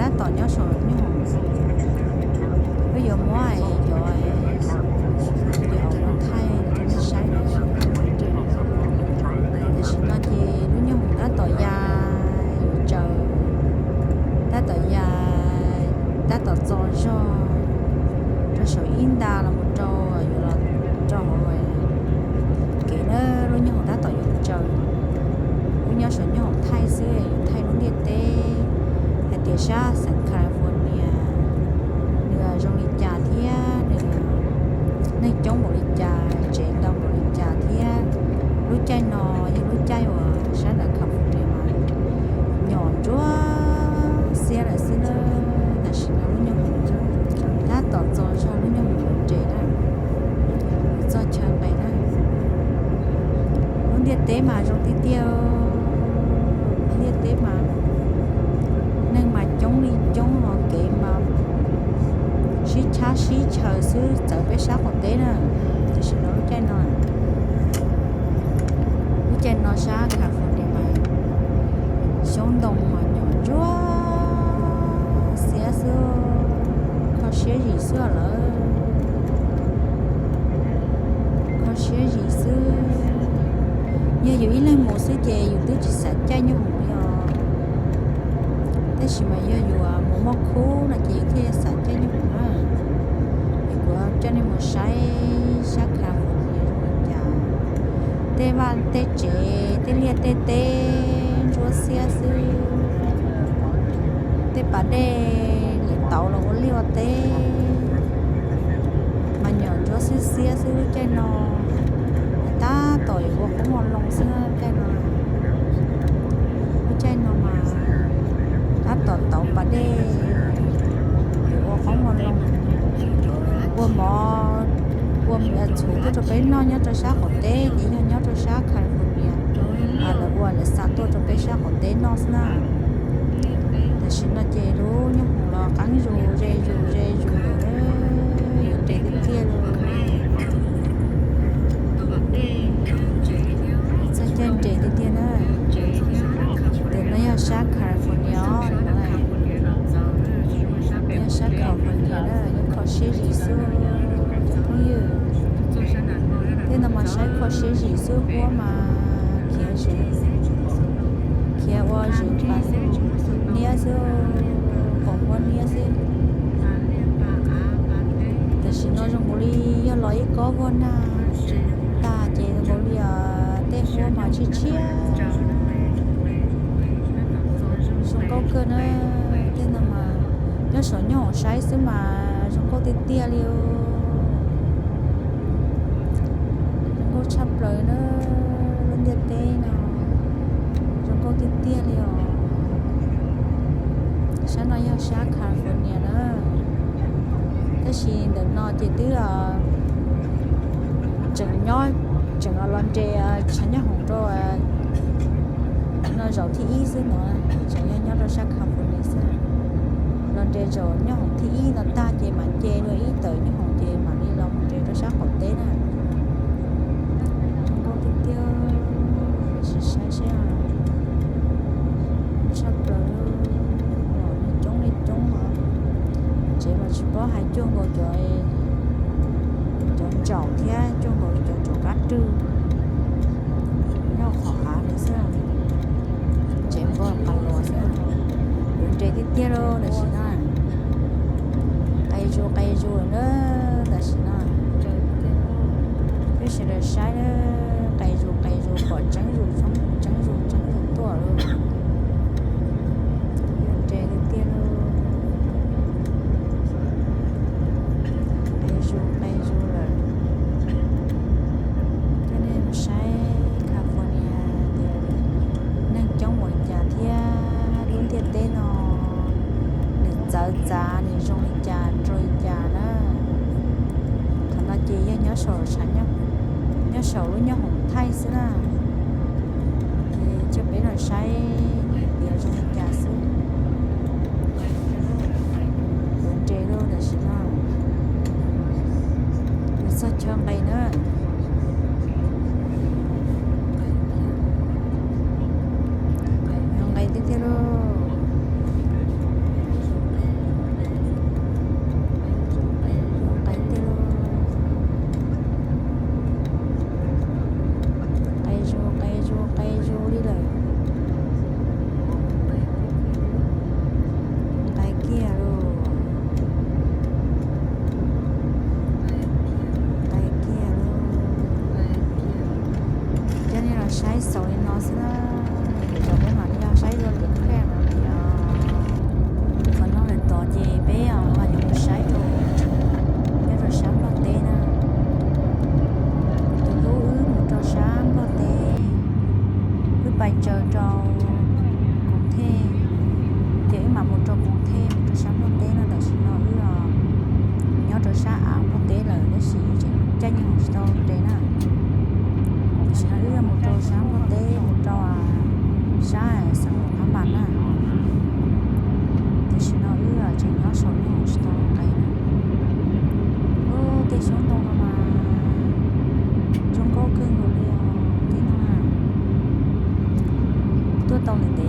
Tab tom nyob saum nyob hoom, wb yuav muab cov video no thaij rau nej saib na. Tam sim no ces lub nyob hoom tab tom ya yuav tsaws, tab tom ya, tab tom txo zog rau saum ib nta los mus rau, yuav los rau hauv kev na. Lub nyob hoom tab tom yuav tsaws. Wb nyob saum nyob hoom thaij xwb, yuav thaij lub ntiaj teb hais tias sab xeev California nws zoo li cas thiab nws neeg coob npaum li cas, tsev ntau npaum li cas thiab. Lub caij no yog lub caij uas sab nram California mas nyom ntsuab xiab lawm xwb na. Tam sim no lub nyob hoom tab tom txo zog, lub nyob hoom yuav nres na, txog chaw nqes na. Lub ntiaj teb mas zoo tiag tiag, lub ntiaj teb mas neeg mas coob li coob, hos kev mas sib tshab sib chaws xwb, txawv peb sab qaum teb na. Tam sim no lub caij no, lub caij no sab California mas xyoob ntoo mas nyom ntsuab xiab xwb, kho siab zim xwb lawm, kho siab zim xwb. Yog yus ib leeg mus xwb ces yus twb tsis xav caij nyob hoom li os. Tab sis mas yog yus mus muaj khub no ces yus thiaj xav caij nyob hoom na. Es kuv coj nej mus saib sab California zoo li cas. Tej vaj tej tsev tej liaj tej teb ntsuab xiab xwb. Tej pas dej niam tauv los ua liaj ua teb mas nyom ntsuab xiab xiab xwb lub caij no. Tab tom yuav ua qoob ua loo xwb caij no. Lub caij no mas tab tom tauv pas dej yuav ua qoob ua loo, ua mov, ua txhuv tuaj rau peb noj nyob rau sab qaum teb ces yog nyob rau sab California, lawv ua lawv xa tuaj rau peb sab qaum teb noj xwb na. Tam sim no ces lub nyob hoom los qeeb zus ze zus ze zus lawm, yuav nres tiag tiag li. Txog caij nres tiag tiag na. Ntawm no yog sab California os, yog sab California na, yeej kho siab zim xwb cov phooj ywg. Tej no mas saib kho siab zim xwb, huab mas khiav zim, khiav ua zim pas niab xwb, pom huab niab xwb. Tam sim no zoo nkaus li yog los ib kob voj nag tag ces zoo nkaus li tej huab mas tshiab tshiab. Zoo nkauj kawg na. Tej no mas nyob saum nyob hoom saib xwb mas zoo nkauj tiag tiag li. Zoo nkauj tshaj plaws na, lub ntiaj teb no zoo nkauj tiag tiag li os. Sab no yog sab California na, tab sis ntawm no ces twb tseem nyob, tseem los nres tshav nyob hoom rau no zaum thib ib xwb no, tseem yog nyob rau sab California xwb. Los nres zaum nyob hoom thib ib no tag ces mam nce dua ib tawm nyob hoom ces mam li los mus nres rau sab qaum teb na. Zoo nkauj tiag tiag, sim saib seb, tshaj plaws, coob li coob os. Tsev mas tsis paub hais cuaj nkaus cov, cov ntsaum thiab cuaj nkaus cov tsuas kab rwg nyob qhov av li xwb. Tsev npog qas luas xwb. Yuav nres tiag tiag lauj tam sim no. Qe zus qe zus na tam sim no. Peb sawv daws saib na, qe zus qe zus pom tseeb zus tseeb zus tseeb zus tuaj lauj. Yuav nres tiag tiag lauj. Qe zus qe zus lawm. Coj nej mus saib California tias neeg coob npaum li cas thiab lub ntiaj teb no nws txawv txav nws zoo li cas nrog li cas na. Thaum no ces yog nyob saum, nyob saum lub nyob hoom thaij xwb na. Ces coj peb los saib tias zoo li cas xwb. Yuav nres lauj tam sim no. Yuav txog chaw nqes na. Yuav nqes tiag tiag lauj.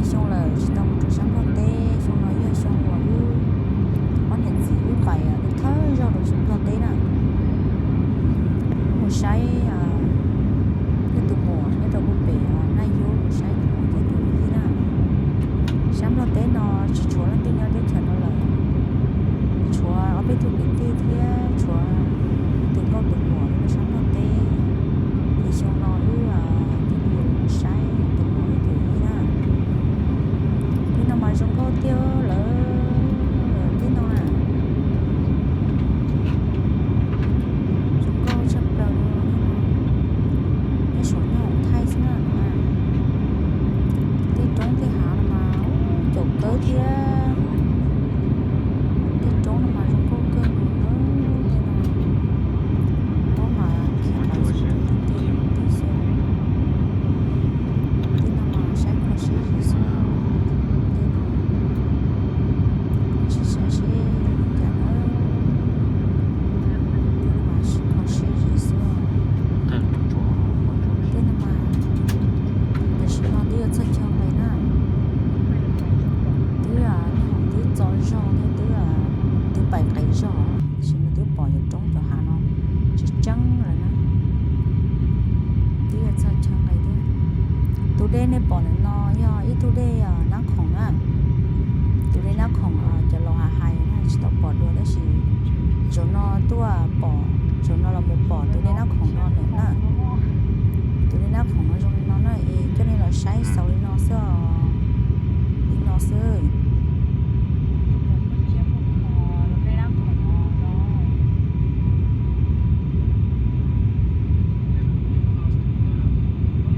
Xyoo lawm tsis tau mus rau sab Nplog teb, xyoo no yog xyoo uas wb ob niam txiv wb pais thawj zaug rau sab Nplog teb na. Wb mus saib wb tus muam nyob rau puag pem Naj Yub, mus saib tus muam thiab tus yij na. Sab Nplog teb no tsis tshuav leej twg nyob teb chaws no lawm, tshuav ob peb tug kwv tij thiab tshuav tus nkauj tus muam nyob sab Nplog teb. Ces xyoo no wb thiaj li mus saib tus muam thiab tus yij na. Teb no mas zoo nkauj tiag lawm, teb no na. Zoo nkauj tshaj plaws li. Nyob saum nyob hauv thaij xwb na. Tej roob tej hav no mas caum kawg thiab. Tej roob no mas zoo nkauj kawg nkaus na. Tej no, ub mas khiav qhov xwb, tej no mas saib kho siab zim xwb. Tej no tsis saib seb zoo li cas na. Tej no mas kho siab zim xwb. Tej no mas tam sim no twb yuav txog chaw nqis na. Twb, twb txo zog thiab, twb, twb pais nqis zog, tam sim no twb pom cov roob cov hav no tseem ceeb lawm na. Twb yuav txog chaw nqis thiab. Tus dej nej pom ntawm no yog ib tug dej Nab Khoom na. Tus dej Nab Khoom cov laus hais hais na tsis tau pom dua tab sis zaum no tuaj pom, zaum no los mus pom tus dej Nab Khoom no lawm na. Tus dej Nab Khoom no zoo li no na es coj nej los